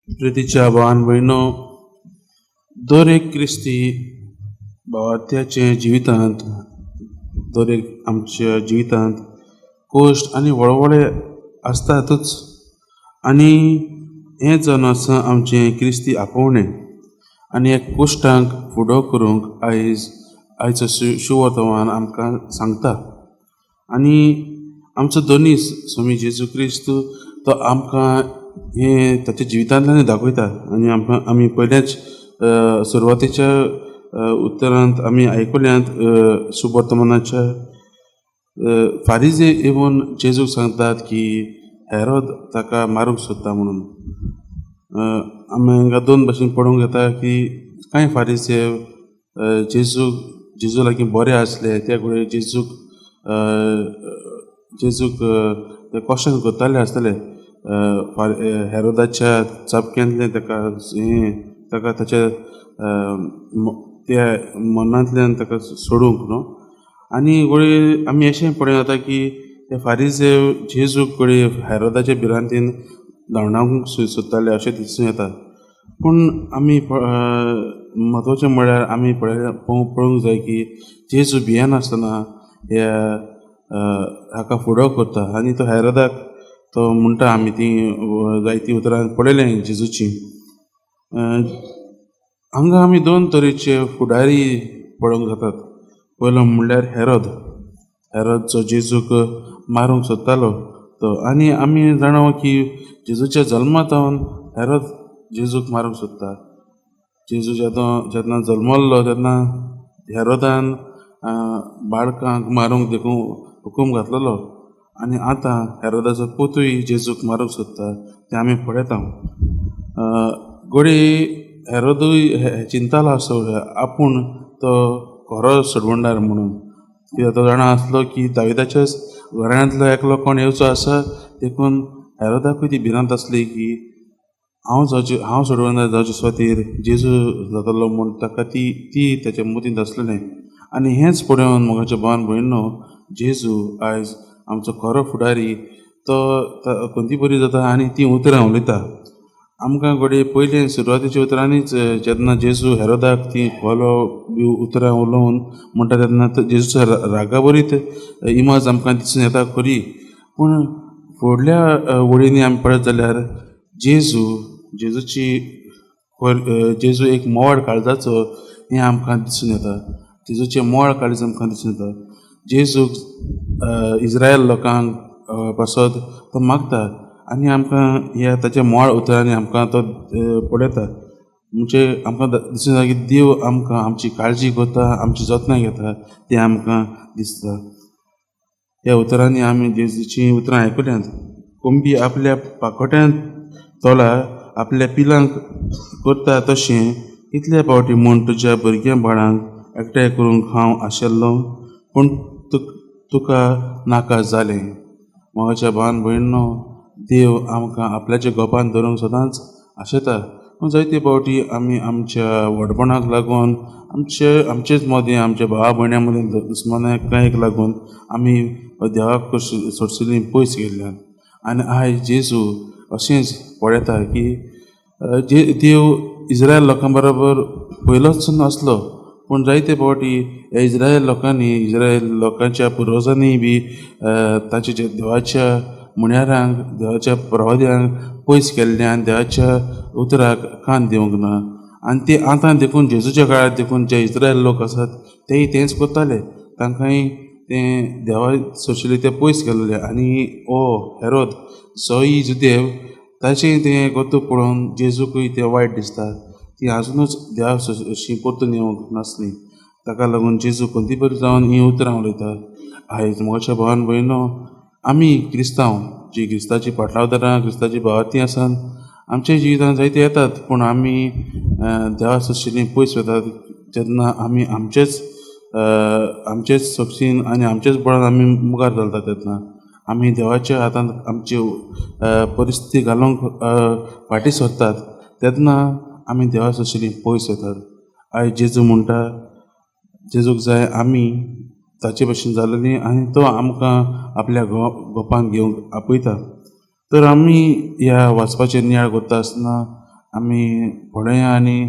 प्रितीच्या भावान भयणो, दर एक क्रिस्ती भावार्थ्याचे जिवितांत, दर एक आमच्या जिवितांत कश्ट आनी वळवळे आसतातूच आनी हें जावन आसा आमचें क्रिस्ती आपोवणें. आनी ह्या कश्टांक फुडो करूंक आयचो शुवर्तमान आमकां सांगता. आनी आमचो धनी स्वामी जेजू क्रिस्त तो आमकां हें ताच्या जिवितांतल्यान दाखयता. आनी आमकां आमी पयल्याच सुरवातेच्या उत्तरांत आमी आयकुल्यांत शुभवर्तमानाच्या फारीजे येवन जेजूक सांगतात की हेरोद ताका मारूंक सोदता म्हणून. आमी हांगा दोन भाशेन पळोवंक येता की कांय फारीजे जेजू लागीं बरे आसले, त्या घडये जेजूक ते क्वेश्चन करताले आसतले, हेरोदाच्या चापक्यांतल्यान ताका हें ताका ताच्या त्या मनांतल्यान ताका सोडूंक न्हू. आनी घडये आमी अशें पळोवं येता की ते फारीजे जेजूक घडये हेरोदाच्या भिरांतीन धांवडावंक सोदताले अशें दिसूं येता. पूण आमी म्हत्वाचें म्हळ्यार आमी पळोवंक जाय की जेजू भियेनासतना ह्या हाका फुडो करता आनी तो हेरोदाक तो म्हणटा. आमी ती जायतीं उतरां पळयलें जेजूची. हांगा आमी दोन तरेचे फुडारी पळोवंक जातात. पयलो म्हणल्यार हेरोद, हेरोद जो जेजूक मारूंक सोदतालो तो. आनी आमी जाणा की जेजूच्या जल्मा सावन हेरोद जेजूक मारूंक सोदता. जेजू जेन्ना जल्मल्लो तेन्ना हेरोदान बाळकांक मारूंक देखून हुकूम घातलेलो आनी आतां हेरोदाचो पुतूय जेजूक मारूंक सोदता तें आमी पळयता. घडये हेरोदूय चिंतालो आसो आपूण तो खरो सोडवणदार म्हणून, कित्याक तो जाणा आसलो की दाविदाच्याच घराण्यांतलो एकलो कोण येवचो आसा. देखून हेरोदाकूय ती भिरांत आसली की हांव सोडवणदार जावचे सुवातेर जेजू जातलो म्हूण ताका ती ती ताच्या मतींत आसलेलें. आनी हेंच पळोवन म्हज्या भावान भयणो, जेजू आयज आमचो खरो फुडारी तो खंती बरी जाता आनी तीं उतरां उलयता. आमकां घडये पयलीं सुरवातेच्या उतरांनीच जेन्ना जेजू हेरोदाक ती खोलो बी उतरां उलोवन म्हणटा तेन्ना जेजूचो रागाभरीत इमाज आमकां दिसून येता खरी. पूण फुडल्या वळींनी आमी पळयत जाल्यार जेजू एक मोवाळ काळजाचो हें आमकां दिसून येता. जेजूचें मोवाळ काळीज आमकां दिसून येता. जेजूक इज्रायल लोकांक पासत तो मागता आनी आमकां ह्या ताच्या मोवाळ उतरांनी आमकां तो पळयता. म्हणजे आमकां दिसून येता की देव आमकां आमची काळजी करता, आमची जतनाय घेता तें आमकां दिसता. ह्या उतरांनी आमी जेजूचीं उतरां आयकुल्यांत. कोंबी आपल्या पाकोट्यांत तोला आपल्या पिलांक करता तशें कितले फावटी म्हूण तुज्या भुरग्यां बाळांक एकठांय करूंक हांव आशिल्लो, पूण तुका नाका जालें. म्हज्या भावान भयणो, देव आमकां आपल्याच्या गोपान धरूंक सदांच आशेता. पूण जायते फावटी आमी आमच्या व्हडपणाक लागून, आमचेच मदें आमच्या भावा भयण्यां मदें दुस्मानाक लागून आमी देवाक सोडसली पयस गेल्ल्यान. आनी आयज जेजू अशेंच पळयता की देव इज्रायल लोकां बरोबर पयलोच नासलो, पूण जायते फावटी ह्या इज्रायल लोकांनी, इज्रायल लोकांच्या पुर्वजांनी बी तांच्या देवाच्या म्हणयारांक, देवाच्या प्रवाद्यांक पयस केल्ल्यान देवाच्या उतराक कान दिवंक ना. आनी ते आतां देखून जेजूच्या काळार देखून जे इज्रायल लोक आसात तेय तेंच करताले. तांकांय तें देवा सोशिल्ले ते पयस केल्ले. आनी ओ हेरोद जोय जुदेव ताचें तें कर्तुब पळोवन जेजूकूय तें वायट दिसता. ती आजुनूच देवा अशी परतून येवंक नासली. ताका लागून जेजू खंती बरी जावन हीं उतरां उलयता. आयज म्हज्या भावान भयणो, आमी क्रिस्तांव जी क्रिस्ताची पाटलावदारां, क्रिस्ताची भावार्थी आसात, आमच्या जिवितांत जायते येतात, पूण आमी देवा सोशिल्लीं पयस वतात जेन्ना आमी आमचेच शक्तीन आनी आमचेच बळान आमी मुखार चलतात तेन्ना आमी देवाच्या हातांत आमची परिस्थिती घालूंक फाटीं सरतात तेन्ना आमी देवा सोशिल्लीं पयस वतात. आयज जेजू म्हणटा, जेजूक जाय आमी ताचे भशेन जालेली आनी तो आमकां आपल्या गोपान घेवंक आपयता. तर आमी ह्या वाचपाचेर नियाळ करता आसतना आमी पळोवया आनी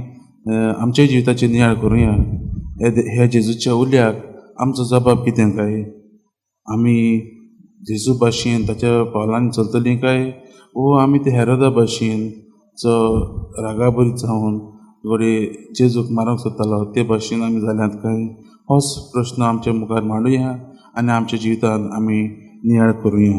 आमच्या जिविताची नियाळ करुया. ह्या जेजूच्या उल्याक आमचो जबाब कितें काय? आमी जेजू भाशेन ताच्या पावलांनी चलतलीं काय वो आमी ते हेरोदा भाशेन जो रागाभरीत जावन घडये जेजूक मारूंक सोदतालो ते भाशेन आमी जाल्यात काय? होच प्रस्न आमच्या मुखार मांडुया आनी आमच्या जिवितांत आमी नियाळ करुया.